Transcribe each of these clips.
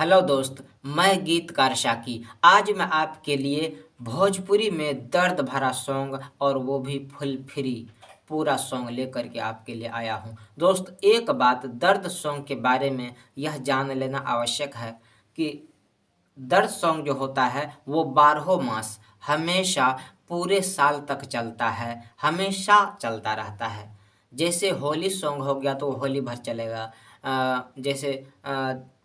Hello दोस्त, मैं गीतकार शाकी। आज मैं आपके लिए भोजपुरी में दर्द भरा सॉन्ग और वो भी फुल फ्री पूरा सॉन्ग लेकर के आपके लिए आया हूँ। दोस्त, एक बात दर्द सॉन्ग के बारे में यह जान लेना आवश्यक है कि दर्द सॉन्ग जो होता है वो बारहों मास हमेशा पूरे साल तक चलता है, हमेशा चलता रहता है। जैसे होली सॉन्ग हो गया तो होली भर चलेगा, जैसे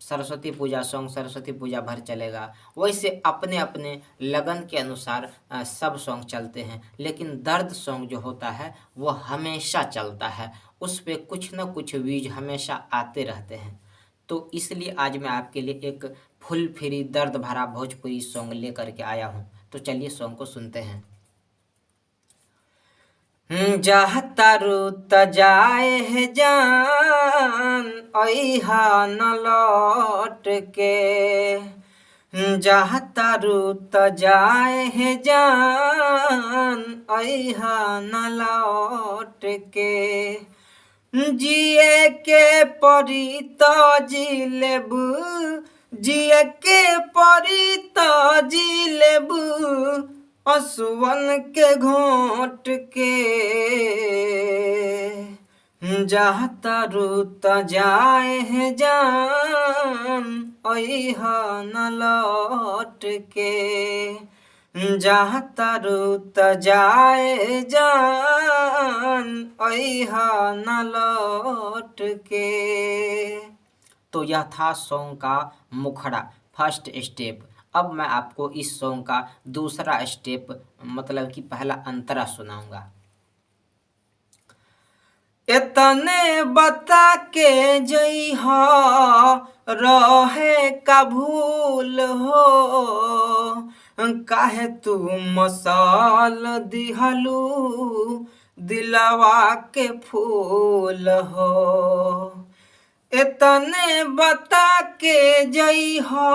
सरस्वती पूजा सॉन्ग सरस्वती पूजा भर चलेगा, वैसे अपने अपने लगन के अनुसार सब सॉन्ग चलते हैं। लेकिन दर्द सॉन्ग जो होता है वो हमेशा चलता है, उस पर कुछ न कुछ व्यूज हमेशा आते रहते हैं। तो इसलिए आज मैं आपके लिए एक फुल फ्री दर्द भरा भोजपुरी सॉन्ग लेकर के आया हूँ। तो चलिए सॉन्ग को सुनते हैं। जातारू त जाए है जान, अइहा न लौट के। जातारू त जाए है जान, अइहा न लौट के। जिए के परी त जी लेबू, जिए के परी त जी लेबू, असुवन के घोट के। जातारू त जाए है जान, अइहा न लौट के। जातारू त जाए जान, अइहा न लौट के। तो यह था सॉन्ग का मुखड़ा, फर्स्ट स्टेप। अब मैं आपको इस सॉन्ग का दूसरा स्टेप, मतलब कि पहला अंतरा सुनाऊंगा। इतने बता के जइहा रहे का भूल हो, काहे तू मसाल दिहलू दिलवा के फूल हो। इतने बता के जइहा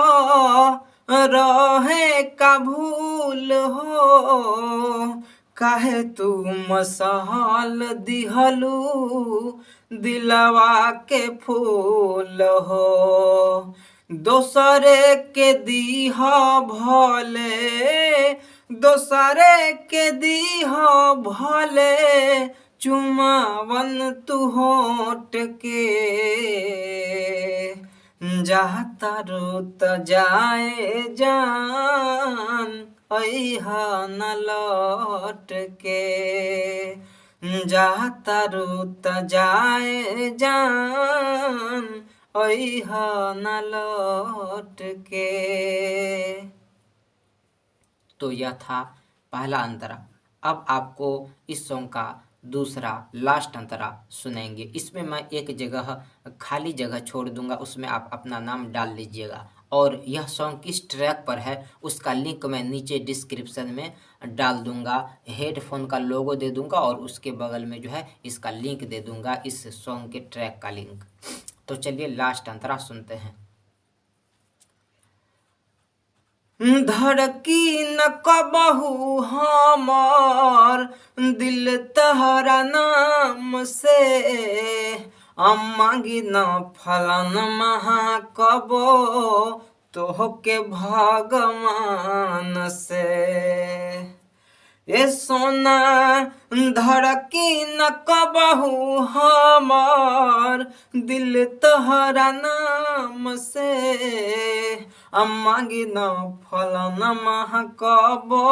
रहे का भूल हो, काहे तू मसाल दिहलू दिलवा के फूल हो। दोसरे के दीहा भले, दोसरे के दीहा भले, चुमावन तू होठ के। जातारू त जाए जान, अइहा न लौट के। जातारू त जाए जान, अइहा न लौट के। तो यह था पहला अंतरा। अब आपको इस सॉन्ग का दूसरा लास्ट अंतरा सुनेंगे। इसमें मैं एक जगह खाली जगह छोड़ दूंगा, उसमें आप अपना नाम डाल लीजिएगा। और यह सॉन्ग किस ट्रैक पर है उसका लिंक मैं नीचे डिस्क्रिप्शन में डाल दूंगा। हेडफोन का लोगो दे दूंगा और उसके बगल में जो है इसका लिंक दे दूंगा, इस सॉन्ग के ट्रैक का लिंक। तो चलिए लास्ट अंतरा सुनते हैं। धड़की न कबहू हमार दिल तहरा नाम से, अम्मागी न फलन महा कबो तोहके भगवान से। ए सोना धड़की न कबहू हमार दिल तोहरा नाम से, अम्मागी न फलन महा कबो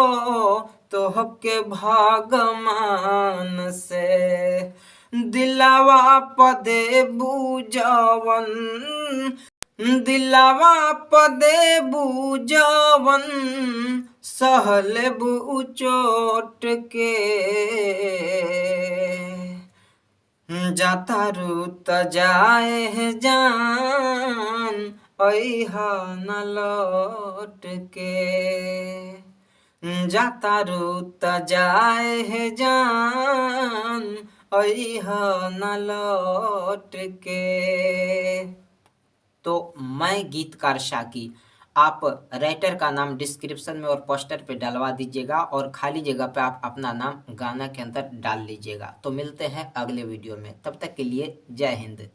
तोहके भगवान से। दिलावा पदे बुजवन, दिलावा पदे बुजवन, सहले बु चोट के। जातारू त जाए है जान, अइहा न लौट के। जातारू त जाए है जान, अइहा न लौट के। तो मैं गीतकार शाकी, आप राइटर का नाम डिस्क्रिप्शन में और पोस्टर पे डलवा दीजिएगा और खाली जगह पे आप अपना नाम गाना के अंदर डाल लीजिएगा। तो मिलते हैं अगले वीडियो में, तब तक के लिए जय हिंद।